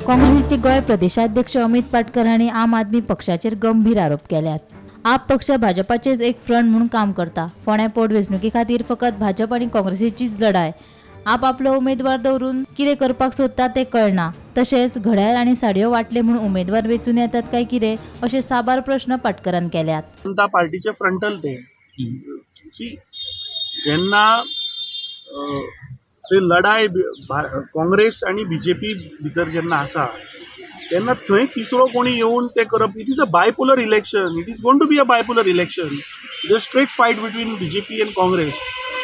काँग्रेसीचे गोंय प्रदेशाध्यक्ष अमित पाटकर हांणी आम आदमी पक्षाचेर गंभीर आरोप केल्यात. आप पक्ष भाजपाचेच एक फ्रंट म्हणून काम करता. फोंड्या पोटवेंचणुके खातीर फकत भाजप आनी काँग्रेसीचीच लढाय. आप आपलो उमेदवार दवरून कितें करपाक सोदता तें कळना. तशेंच घड्याळ आनी साडयो वांटले म्हूण उमेदवार वेंचून येतात काय कितें, अशे साबार प्रश्न पाटकरान केल्यात. जनता पार्टीचे फ्रंटल ते. सी, जेन्ना थंय लढाय काँग्रेस आनी बीजेपी भितर जेन्ना आसा तेन्ना थंय तिसरो कोणी येवन तें करप, it is a bipolar election, it is going to be a bipolar election, it is a straight fight between BJP and Congress.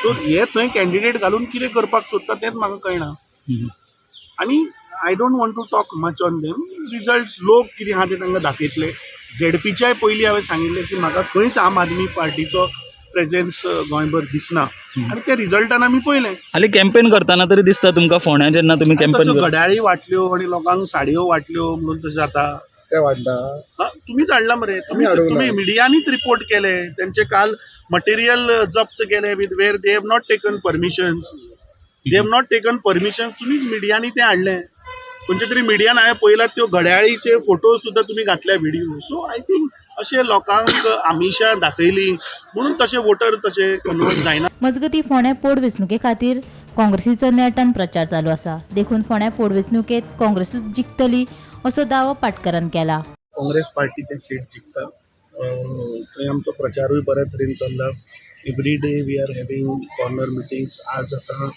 So हे थंय कॅन्डिडेट घालून कितें करपाक सोदता तेंच म्हाका कळना. आनी I don't want to talk much on them. Results लोक कितें आहा ते तांकां दाखयतले. झेडपीच्याय पयलीं हांवें सांगिल्लें की म्हाका खंयच आम आदमी पार्टीचो प्रेजेन्स गोंयभर दिसना आनी ते रिजल्टान आमी पळयलें. हालीं कॅम्पेन करतना तरी दिसता तुमकां फोंड्या जेन्ना तुमी आनी कॅम्पेन तश्यो घड्याळी वांटल्यो आनी लोकांक साडयो वांटल्यो म्हणून तशें जाता? ते वाडटा. हा, तुमीच हाडला मरे तुमी. हाडूंक ना. तुमी मिडियांनीच रिपोर्ट केले. तेंचे काल मटेरियल जप्त केले with where they have not taken permission, they have not taken permission. तुमीच मिडियांनी तें हाडलें. खंयच्या तरी मिडियान हांवें पळयला, त्यो घड्याळीचे फोटो सुद्दां तुमी घातल्या व्हिडिओ. सो I think अशे लोकांक आमिशां दाखयली म्हणून तशे वोटर तशे कन्वर्ट जायना. मजगतीं, फोंड्या पोटवेंचणुके खातीर काँग्रेसीचो नेटान प्रचार चालू आसा. देखून फोंड्या पोटवेंचणुकेंत काँग्रेसूच जिखतली असो दावो पाटकरान केला. काँग्रेस पार्टी तें सीट जिखता. थंय आमचो प्रचारूय बऱ्या तरेन चल्ला. Every day we are having corner meetings. आज आतां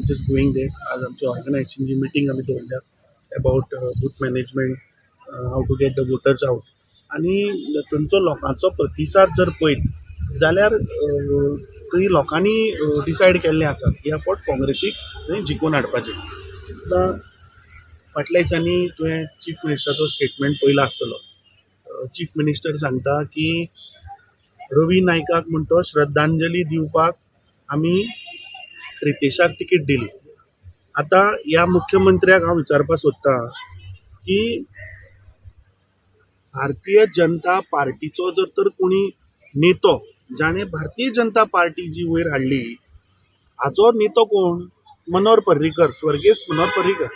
जस्ट गोईंग there. आज आमची ऑर्गनायझेशनची मिटींग आमी दवरल्या about booth management, how to get the voters out. आनी थंयचो लोकांचो प्रतिसाद जर पळयत जाल्यार थंय लोकांनी डिसायड केल्लें आसा की ह्या फावट काँग्रेसीक थंय जिखोवन हाडपाचें. आतां फाटल्या दिसांनी तुवें चीफ मिनिस्टराचो स्टेटमेंट पळयला आसतलो. चीफ मिनिस्टर सांगता की रवी नायकाक म्हण तो श्रद्धांजली दिवपाक आमी रितेशाक तिकीट दिली. आतां ह्या मुख्यमंत्र्याक हांव विचारपाक सोदतां की भारतीय जनता पार्टीचो जर तर कोणी नेतो, जाणें भारतीय जनता पार्टी जी वयर हाडली, हाचो नेतो कोण? मनोहर पर्रीकर, स्वर्गेस्त मनोहर पर्रीकर.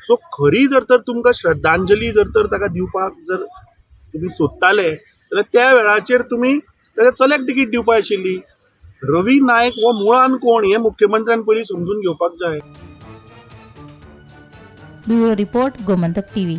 सो खरी जर तर तुमकां श्रद्धांजली जर तर ताका दिवपाक जर तुमी सोदताले जाल्यार त्या वेळाचेर तुमी ताच्या चल्याक तिकीट दिवपा आशिल्ली. रवी नायक हो मुळान कोण हें मुख्यमंत्र्यान पयलीं समजून घेवपाक जाय. Bureau report, Gomantak TV.